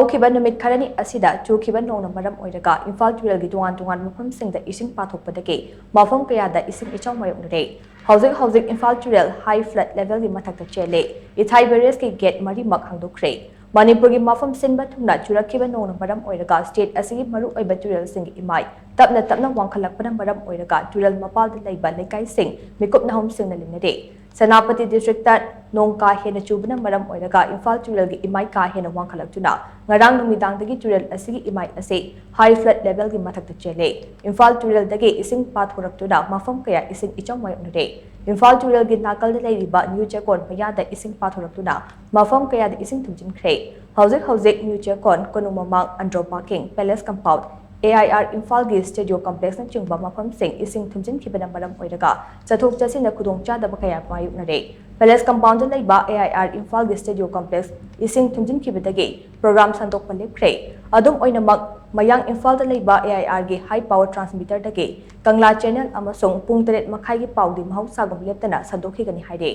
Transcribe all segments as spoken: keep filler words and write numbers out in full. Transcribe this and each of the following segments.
ꯍꯧꯈꯤꯕ ꯅꯨꯃꯤꯠ ꯈꯔꯅꯤ ꯑꯁꯤꯗ ꯆꯨꯈꯤꯕ ꯅꯣꯡꯅ ꯃꯔꯝ ꯑꯣꯏꯔꯒ ꯏꯝꯐꯥꯜ ꯇꯨꯔꯦꯜꯒꯤ ꯇꯣꯉꯥꯟ ꯇꯣꯉꯥꯟꯕ ꯃꯐꯝꯁꯤꯡꯗ ꯏꯁꯤꯡ ꯄꯥꯊꯣꯛꯄꯗꯒꯤ ꯃꯐꯝ ꯀꯌꯥꯗ ꯏꯁꯤꯡ ꯏꯆꯥꯎ ꯃꯥꯌꯣꯛꯅꯔꯦ꯫ ꯍꯧꯖꯤꯛ ꯍꯧꯖꯤꯛ ꯏꯝꯐꯥꯜ ꯇꯨꯔꯦꯜ ꯍꯥꯏ ꯐ꯭ꯂꯠ ꯂꯦꯚꯦꯜꯒꯤ ꯃꯊꯛꯇ ꯆꯦꯜꯂꯦ꯫ ꯏꯊꯥꯏ ꯕꯦꯔꯦꯖꯀꯤ ꯒꯦꯠ ꯃꯔꯤꯃꯛ ꯍꯥꯡꯗꯣꯛꯈ꯭ꯔꯦ꯫ ꯃꯅꯤꯄꯨꯔꯒꯤ ꯃꯐꯝ ꯁꯤꯟꯕ ꯊꯨꯡꯅ ꯆꯨꯔꯛꯈꯤꯕ ꯅꯣꯡꯅ ꯃꯔꯝ ꯑꯣꯏꯔꯒ ꯁ꯭ꯇꯦꯠ ꯑꯁꯤꯒꯤ ꯃꯔꯨꯑꯣꯏꯕ ꯇꯨꯔꯦꯜꯁꯤꯡꯒꯤ ꯏꯃꯥꯏ ꯇꯞꯅ ꯇꯞꯅ ꯋꯥꯡꯈꯠꯂꯛꯄꯅ ꯃꯔꯝ ꯑꯣꯏꯔꯒ ꯇꯨꯔꯦꯜ ꯃꯄꯥꯜꯗ ꯂꯩꯕ ꯂꯩꯀꯥꯏꯁꯤꯡ ꯃꯤꯀꯨꯞ ꯅꯍꯨꯝꯁꯤꯡꯅ ꯂꯩꯅꯔꯦ꯫ ꯁꯦꯅꯥꯄꯇꯤ ꯗꯤꯁꯇ꯭ꯔꯤꯛꯇ ꯅꯣꯡ ꯀꯥ ꯍꯦꯟꯅ ꯆꯨꯕꯅ ꯃꯔꯝ ꯑꯣꯏꯔꯒ ꯏꯝꯐꯥꯜ ꯇꯨꯔꯦꯜꯒꯤ ꯏꯃꯥꯏ ꯀꯥ ꯍꯦꯟꯅ ꯋꯥꯡꯈꯠꯂꯛꯇꯨꯅ ꯉꯔꯥꯡ ꯅꯨꯃꯤꯗꯥꯡꯗꯒꯤ ꯇꯨꯔꯦꯜ ꯑꯁꯤꯒꯤ ꯏꯃꯥꯏ ꯑꯁꯤ ꯍꯥꯏ ꯐ꯭ꯂꯠ ꯂꯦꯚꯦꯜꯒꯤ ꯃꯊꯛꯇ ꯆꯦꯜꯂꯦ꯫ ꯏꯝꯐꯥꯜ ꯇꯨꯔꯦꯜꯗꯒꯤ ꯏꯁꯤꯡ ꯄꯥꯊꯣꯔꯛꯇꯨꯅ ꯃꯐꯝ ꯀꯌꯥ ꯏꯁꯤꯡ ꯏꯆꯥꯎ ꯃꯥꯌꯣꯛꯅꯔꯦ꯫ ꯏꯝꯐꯥꯜ ꯇꯨꯔꯦꯜꯒꯤ ꯅꯥꯀꯜꯗ ꯂꯩꯔꯤꯕ ꯅ꯭ꯌꯨ ꯆꯦꯀꯣꯟ ꯃꯌꯥꯗ ꯏꯁꯤꯡ ꯄꯥꯊꯣꯔꯛꯇꯨꯅ ꯃꯐꯝ ꯀꯌꯥꯗ ꯏꯁꯤꯡ ꯊꯨꯝꯖꯤꯟꯈ꯭ꯔꯦ꯫ ꯍꯧꯖꯤꯛ ꯍꯧꯖꯤꯛ ꯅ꯭ꯌꯨ ꯆꯦꯀꯣꯟ, ꯀꯣꯅꯨꯡ ꯃꯃꯥꯡ, Andro parking, palace compound, A I R ꯏꯝꯐꯥꯜꯒꯤ ꯁ꯭ꯇꯦꯗꯤꯑꯣ ꯀꯝꯄ꯭ꯂꯦꯛꯁꯅꯆꯤꯡꯕ ꯃꯐꯝꯁꯤꯡ ꯏꯁꯤꯡ ꯊꯨꯝꯖꯤꯟꯈꯤꯕꯅ ꯃꯔꯝ ꯑꯣꯏꯔꯒ ꯆꯠꯊꯣꯛ ꯆꯠꯁꯤꯟꯗ ꯈꯨꯗꯣꯡꯆꯥꯗꯕ ꯀꯌꯥ ꯃꯥꯌꯣꯛꯅꯔꯦ꯫ ꯄꯦꯂꯦꯁ ꯀꯝꯄꯥꯎꯟꯗ ꯂꯩꯕ ꯑꯦ ꯑꯥꯏ ꯑꯥꯔ ꯏꯝꯐꯥꯜꯒꯤ ꯁ꯭ꯇꯦꯗꯤꯑꯣ ꯀꯝꯄ꯭ꯂꯦꯛꯁ ꯏꯁꯤꯡ ꯊꯨꯝꯖꯤꯟꯈꯤꯕꯗꯒꯤ ꯄ꯭ꯔꯣꯒ꯭ꯔꯥꯝ ꯁꯟꯗꯣꯛꯄ ꯂꯦꯞꯈ꯭ꯔꯦ꯫ ꯑꯗꯨꯝ ꯑꯣꯏꯅꯃꯛ, ꯃꯌꯥꯡ ꯏꯝꯐꯥꯜꯗ ꯂꯩꯕ A I ꯑꯥꯔꯒꯤ high power ꯇ꯭ꯔꯥꯟꯁꯃꯤꯇꯔꯗꯒꯤ Kangla channel ꯑꯃꯁꯨꯡ ꯄꯨꯡ ꯇꯔꯦꯠ ꯃꯈꯥꯏꯒꯤ ꯄꯥꯎꯗꯤ ꯃꯍꯧꯁꯥꯒꯨꯝ ꯂꯦꯞꯇꯅ ꯁꯟꯗꯣꯛꯈꯤꯒꯅꯤ ꯍꯥꯏꯔꯦ꯫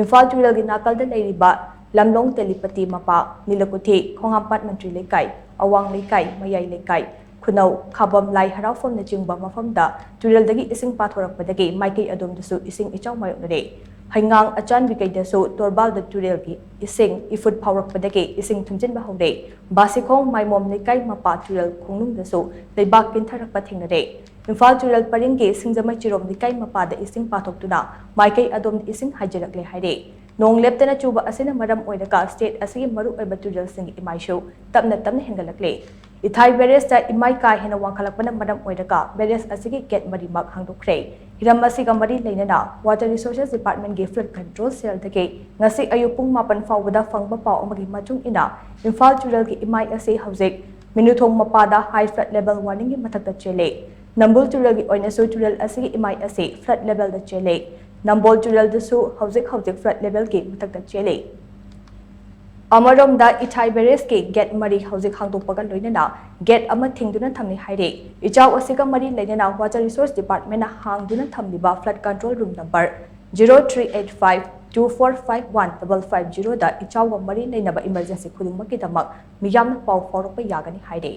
ꯏꯝꯐꯥꯜ ꯇꯨꯔꯦꯜꯒꯤ ꯅꯥꯀꯜꯗ ꯂꯩꯔꯤꯕ ꯂꯝꯂꯣꯡ ꯇꯦꯂꯤꯄꯇꯤ ꯃꯄꯥ, ꯅꯤꯂꯀꯨꯊꯤ, ꯈꯣꯡꯍꯥꯝꯄꯥꯠ ꯃꯟꯇ꯭ꯔꯤ ꯂꯩꯀꯥꯏ, ꯑꯋꯥꯡ ꯂꯩꯀꯥꯏ, ꯃꯌꯥꯏ ꯂꯩꯀꯥꯏ, ꯈꯨꯅꯧ, ꯈꯥꯕꯝ, ꯂꯥꯏ ꯍꯔꯥꯎꯐꯝꯅꯆꯤꯡꯕ ꯃꯐꯝꯗ ꯇꯨꯔꯦꯜꯗꯒꯤ ꯏꯁꯤꯡ ꯄꯥꯊꯣꯔꯛꯄꯗꯒꯤ ꯃꯥꯏꯀꯩ ꯑꯗꯣꯝꯗꯁꯨ ꯏꯁꯤꯡ ꯏꯆꯥꯎ ꯃꯥꯌꯣꯛꯅꯔꯦ꯫ ꯍꯩꯉꯥꯡ, ꯑꯆꯥꯟꯕꯤ ꯀꯩꯗꯁꯨ ꯇꯣꯔꯕꯥꯜꯗ ꯇꯨꯔꯦꯜꯒꯤ ꯏꯁꯤꯡ ꯏꯐꯨꯠ ꯐꯥꯎꯔꯛꯄꯗꯒꯤ ꯏꯁꯤꯡ ꯊꯨꯝꯖꯤꯟꯕ ꯍꯧꯔꯦ꯫ ꯕꯥꯁꯤꯈꯣꯡ, ꯃꯥꯏꯃꯣꯝ ꯂꯩꯀꯥꯏ ꯃꯄꯥ ꯇꯨꯔꯦꯜ ꯈꯣꯡꯅꯨꯡꯗꯁꯨ ꯂꯩꯕꯥꯛ ꯀꯤꯟꯊꯔꯛꯄ ꯊꯦꯡꯅꯔꯦ꯫ ꯏꯝꯐꯥꯜ ꯇꯨꯔꯦꯜ ꯄꯔꯤꯡꯒꯤ ꯁꯤꯡꯖꯃꯩ ꯆꯤꯔꯣꯝ ꯂꯩꯀꯥꯏ ꯃꯄꯥꯗ ꯏꯁꯤꯡ ꯄꯥꯊꯣꯛꯇꯨꯅ ꯃꯥꯏꯀꯩ ꯑꯗꯣꯝꯗ ꯏꯁꯤꯡ ꯍꯥꯏꯖꯤꯜꯂꯛꯂꯦ ꯍꯥꯏꯔꯦ꯫ ꯅꯣꯡ ꯂꯦꯞꯇꯅ ꯆꯨꯕ ꯑꯁꯤꯅ ꯃꯔꯝ ꯑꯣꯏꯔꯒ ꯁ꯭ꯇꯦꯠ ꯑꯁꯤꯒꯤ ꯃꯔꯨꯑꯣꯏꯕ ꯇꯨꯔꯦꯜꯁꯤꯡꯒꯤ ꯏꯃꯥꯏꯁꯨ ꯇꯞꯅ ꯇꯞꯅ ꯍꯦꯟꯒꯠꯂꯛꯂꯦ꯫ ꯏꯊꯥꯏ ꯕꯦꯔꯦꯖꯇ ꯏꯃꯥꯏ ꯀꯥ ꯍꯦꯟꯅ ꯋꯥꯡꯈꯠꯂꯛꯄꯅ ꯃꯔꯝ ꯑꯣꯏꯔꯒ ꯕꯦꯔꯦꯖ ꯑꯁꯤꯒꯤ ꯒꯦꯠ ꯃꯔꯤꯃꯛ ꯍꯥꯡꯗꯣꯛꯈ꯭ꯔꯦ꯫ ꯍꯤꯔꯝ ꯑꯁꯤꯒ ꯃꯔꯤ ꯂꯩꯅꯅ Water Resources Department ꯀꯤ Flood Control Cell ꯗꯒꯤ ꯉꯁꯤ ꯑꯌꯨꯛ ꯄꯨꯡ ꯃꯥꯄꯟ ꯐꯥꯎꯕꯗ ꯐꯪꯕ ꯄꯥꯎ ꯑꯃꯒꯤ ꯃꯇꯨꯡ ꯏꯟꯅ, ꯏꯝꯐꯥꯜ ꯇꯨꯔꯦꯜꯒꯤ ꯏꯃꯥꯏ ꯑꯁꯤ ꯍꯧꯖꯤꯛ ꯃꯤꯅꯨꯊꯣꯡ ꯃꯄꯥꯗ ꯍꯥꯏ ꯐ꯭ꯂꯠ ꯂꯦꯚꯦꯜ ꯋꯥꯔꯅꯤꯡꯒꯤ ꯃꯊꯛꯇ ꯆꯦꯜꯂꯦ꯫ ꯅꯝꯕꯨꯜ ꯇꯨꯔꯦꯜꯒꯤ ꯑꯣꯏꯅꯁꯨ ꯇꯨꯔꯦꯜ ꯑꯁꯤꯒꯤ ꯏꯃꯥꯏ ꯑꯁꯤ ꯐ꯭ꯂꯠ ꯂꯦꯚꯦꯜꯗ ꯆꯦꯜꯂꯦ꯫ ꯅꯝꯕꯣꯜ ꯇꯨꯔꯦꯜꯗꯁꯨ ꯍꯧꯖꯤꯛ ꯍꯧꯖꯤꯛ ꯐ꯭ꯂꯠ ꯂꯦꯚꯦꯜꯒꯤ ꯃꯊꯛꯇ ꯆꯦꯜꯂꯤ꯫ ꯑꯃꯔꯣꯝꯗ, ꯏꯊꯥꯏ ꯕꯦꯔꯦꯖꯀꯤ ꯒꯦꯠ ꯃꯔꯤ ꯍꯧꯖꯤꯛ ꯍꯥꯡꯗꯣꯛꯄꯒ ꯂꯣꯏꯅꯅ ꯒꯦꯠ ꯑꯃ ꯊꯤꯡꯗꯨꯅ ꯊꯝꯂꯤ ꯍꯥꯏꯔꯤ꯫ ꯏꯆꯥꯎ ꯑꯁꯤꯒ ꯃꯔꯤ ꯂꯩꯅꯅ Water Resource Department ꯅ ꯍꯥꯡꯗꯨꯅ ꯊꯝꯂꯤꯕ flood control room number zero three eight five two four five one double five zero ꯗ ꯏꯆꯥꯎꯒ ꯃꯔꯤ ꯂꯩꯅꯕ emergency ꯈꯨꯗꯤꯡꯃꯛꯀꯤꯗꯃꯛ ꯃꯤꯌꯥꯝꯅ ꯄꯥꯎ ꯐꯥꯎꯔꯛꯄ ꯌꯥꯒꯅꯤ ꯍꯥꯏꯔꯤ꯫